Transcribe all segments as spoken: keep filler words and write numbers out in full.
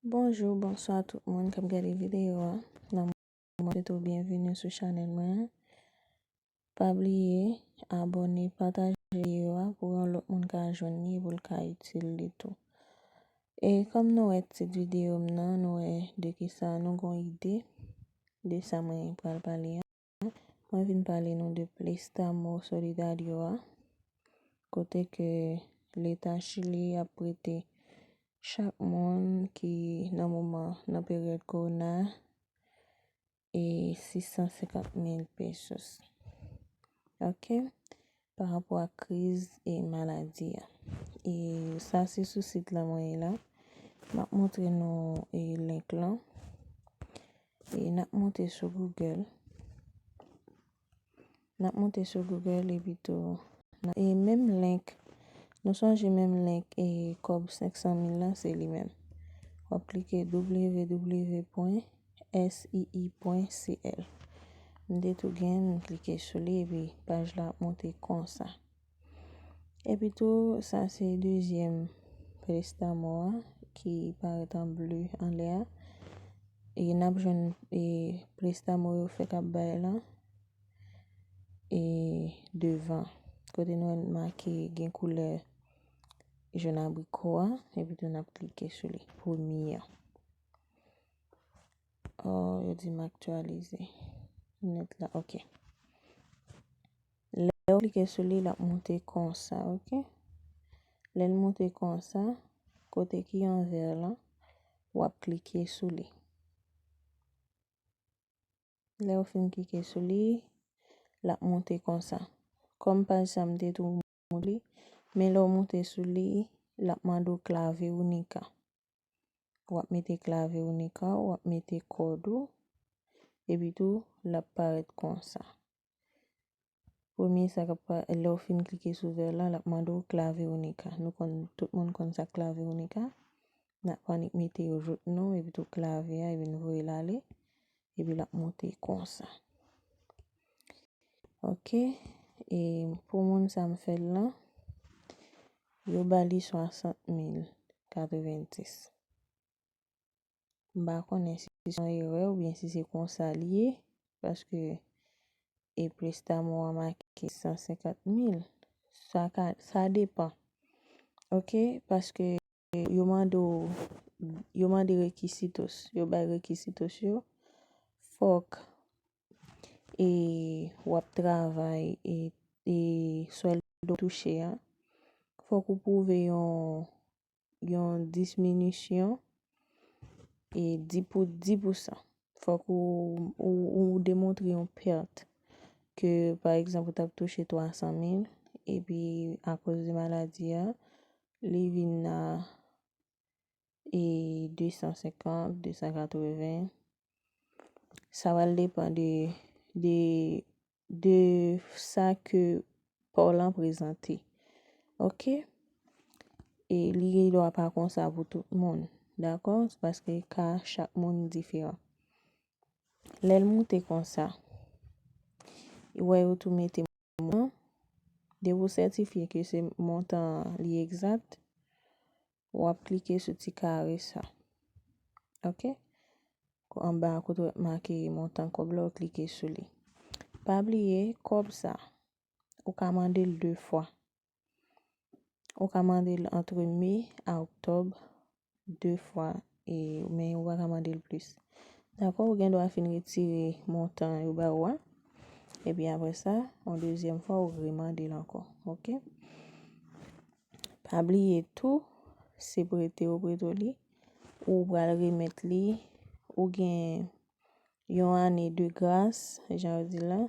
Bonjou, bonswa tout moun k ap gade videyo a. Nan moman, mwen swete w byenveni sou chanèl mwen an. Pa bliye abòne, pataje videyo a pou yon lòt moun ka jwenn li, pou l ka itil li tou. E kòm nou wè tit videyo m nan, nou wè de kisa nou gon ide de sa mwen pral pale a. Mwen vin pale nou de Préstamo Solidario a, kote ke Leta Chili ap prete chak moun ki nan moman, nan peryòd kowona, e sis san senkant mil pesos. Ok? Pa rapò ak kriz e maladi a. E sa se sou sit la mwen ye la. M ap montre nou e link lan. E n ap monte sou Google. N ap monte sou Google epi tou. E menm link. Nou sonje menm link e kòb senk san mil la, se li menm. W ap klike w w w pwen s i i pwen c l. M te tou gen, m klike sou li epi paj la ap monte konsa. Epi tou, sa se dezyèm préstamo a ki parèt an ble anlè a. E n ap jwenn e préstamo yo fèk ap bay lan e devan. Kote nou wè l make gen koulè jòn abriko a, epi tou n ap klike sou li. Premye an. Oh, yo di m aktyalize. Nèt la, ok. Lè w klike sou li, l ap monte konsa, ok? Lè l monte konsa, kote ki an vè lan, w ap klike sou li. Lè w fin klike sou li, l ap monte konsa. Kòm paj sa m te tou montre li, men lè w monte sou li, l ap mande w clave única. W ap mete clave única, w ap mete kòd ou, epi tou, l ap parèt konsa. Premye sa k ap pa-, lè w fin klike sou vè lan, l ap mande w clave única. Nou konn, tout moun konn sa clave única. N ap annik mete yo jouk nou, epi tou clave a, epi n voye l ale, epi l ap monte konsa. Ok, e pou moun sa m fè l lan, yo ba li swasant mil katrevenndis. M pa konnen si se yon erè oubyen si se konsa li ye, paske e préstamo a make san senkant mil. Sa ka, sa depan. Ok, paske yo mande w, yo mande requisitos, yo bay requisitos yo, fòk e w ap travay e, e swèldo w touche a, fòk ou pwouve yon, yon diminisyon e di pou, di pou san. Fòk ou, ou, ou demontre yon pèt ke, pa egzanp, ou t ap touche twa san mil, epi akoz de maladi a, li vin a e de san senkant, de san katreven. Sa pral depan de, de, de sa ke pa w lan prezante. Ok? E li gen dwa pa konsa pou tout moun. Dakò? Paske ka chak moun diferan. Lè l moute konsa, ou wè yo tou mete montan. Depi w sètifye ke se montan an li egzat, w ap klike sou ti kare sa. Ok? Anba kote w make montan kòb la, w klike sou li. Pa bliye, kòb sa, ou ka mande l de fwa. Ou ka mande l antre me a oktòb de fwa, e, men ou pa ka mande l plis. Dakò, ou gen dwa fin retire montan yo ba ou a. Epi apre sa, yon dezyèm fwa, ou remande l ankò. Ok? Pa bliye tou, se prete ou prete w li, ou pral remèt li, ou gen yon ane de gras, jan yo di la,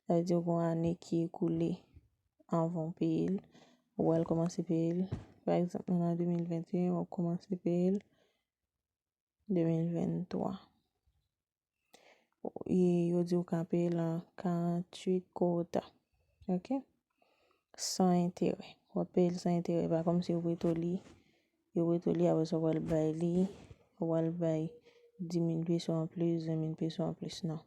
sa vle di ou gen yon ane ki ekoule anvan w peye l, ou pral kòmanse peye l. Pa egzanp, nou nan de mil venteyen, w ap kòmanse peye l de mil venntwa. E yo di w ka peye l an karanntuit kuota. Ok? San enterè. W ap peye l san enterè. Pa kòmsi yo prete w li, yo prete w li, apre sa w pral bay li, w pral bay di mil peso anplis, ven mil peso anplis. Non.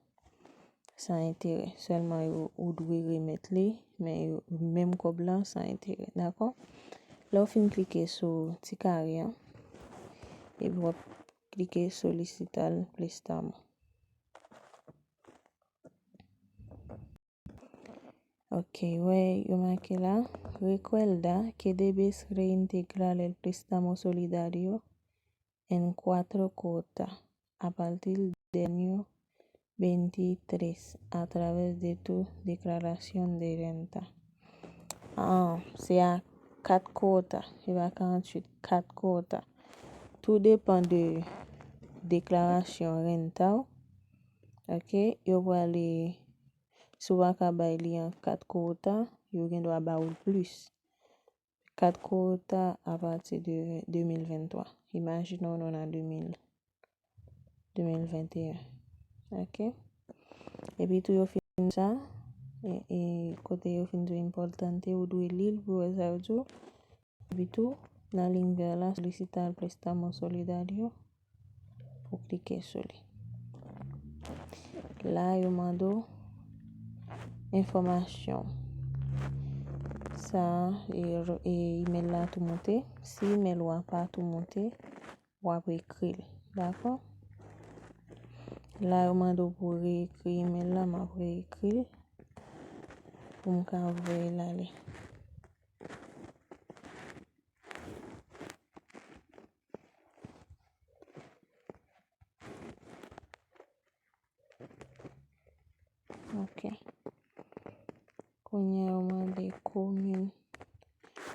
San enterè. Sèlman yo, ou dwe remèt li, men yo, menm kòb lan san enterè. Dakò? Lè w fin klike sou ti kare an, epi w ap klike Solicitar préstamo. Ok, wè, yo make la, recuerda que debes reintegrar el préstamo solidario en cuatro cuotas a partir del año veintitrés a través de tu declaración de renta. Ah, se a kat kuota, se pa karanntuit, kat kuota. Tou depann de deklarasyon renta w. Ok, yo prale, si w pa ka bay li an kat kuota, yo gen dwa ba w l plis. Kat kuota apati de de mil venntwa. Imajine w nou nan de mil, de mil venteyen. Ok? Epi tou yo fin sa, e, e kote yo fin di w importante, ou dwe li l pou wè sa yo di w. Epi tou, nan liy vè la, Solicitar Préstamo Solidario, ou klike sou li. La, yo mande w enfòmasyon. Sa, e, e, imèl la tou moute. Si imèl ou a pa tou moute, w ap ekri l. Dakò? La, yo mande w pou w reekri imèl la, m ap reekri l pou m ka voye l ale. Ok. Kounye a, yo mande komin.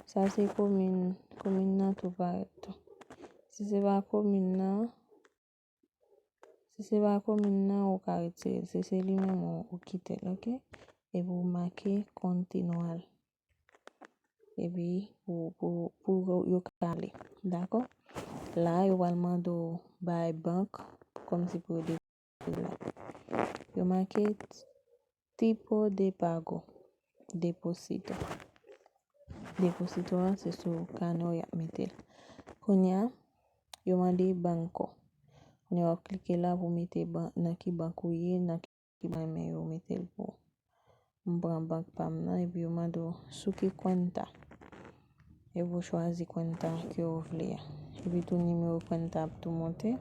Sa se komin, komin nan tou parèt tou. Si se pa komin nan, si se pa komin nan, ou ka retire l. Si se li menm, ou, ou kite l, ok? Epi ou make continuar. Epi pou, pou, pou yo ka ale. Dakò? La, yo pral mande w bay bank kòmsi pou yo depoze la. Yo make tipo de pago, depósito. Depósito a, se sou kanè w y ap mete l. Kounye a, yo mande banco. Kounye a, w ap klike la pou w mete ban-, nan ki bank ou ye, nan ki ban men yo mete l pou ou. M pran bank pa m nan, epi yo mande w sou ki kwenta. Epi w chwazi kwenta ke w vle a. Epi tou nimewo kwenta ap tou monte.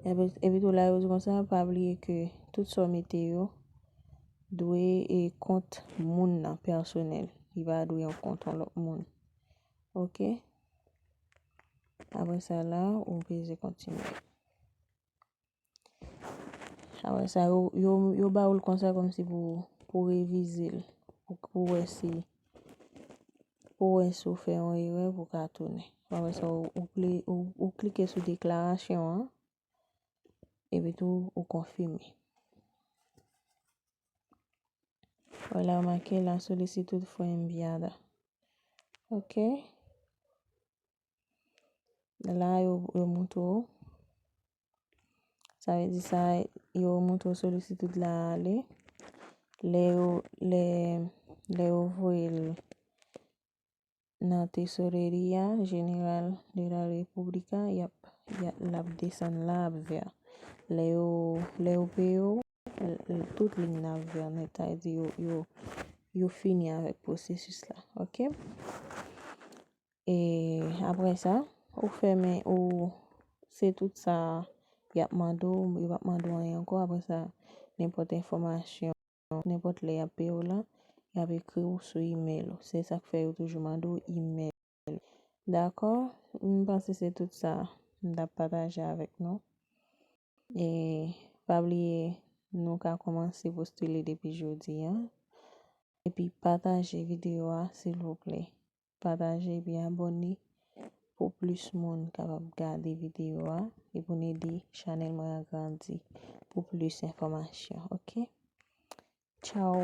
Epi, epi tou la yo di konsa, pa bliye ke tout sa w mete yo dwe e kont moun nan pèsonèl. Li pa dwe yon kont yon lòt moun. Ok? Apre sa la, ou peze kontinye. Apre sa, yo, yo, yo ba ou l konsa kòmsi pou, pou revize l, pou, pou wè si, pou wè si w fè yon erè, pou w ka tounen. Apre sa, ou, ou, pli-, ou, ou klike sou deklarasyon an, epi tou, ou konfime. Wè la, make la solicitud fue enviada. Ok. La, yo, yo montre w. Sa vle di sa, yo montre w solicitud la ale. Lè yo, lè, lè yo voye l nan Tesorería General de la República, y ap, y ap, l ap desann la, ap vè. Lè yo, lè yo peye w, l-, l-, tout liy nan ap vè nèt, sa vle di yo, yo, yo fini avèk pwosesis la, ok? E apre sa, ou fèmen, ou, se tout sa y ap mande w, yo p ap mande w anyen ankò. Apre sa, nenpòt enfòmasyon, nenpòt lè y ap peye w la, y ap ekri w sou imèl ou. Se sa k fè yo toujou mande w imèl. Dakò? M panse se tout sa m t ap pataje avèk nou. E pa bliye, nou ka kòmanse postile depi jodi a. Epi pataje videyo a, silvouplè. Pataje epi abòne pou plis moun kapab gade videyo a e pou n ede chanèl mwen an grandi pou plis enfòmasyon, ok? Tchaw!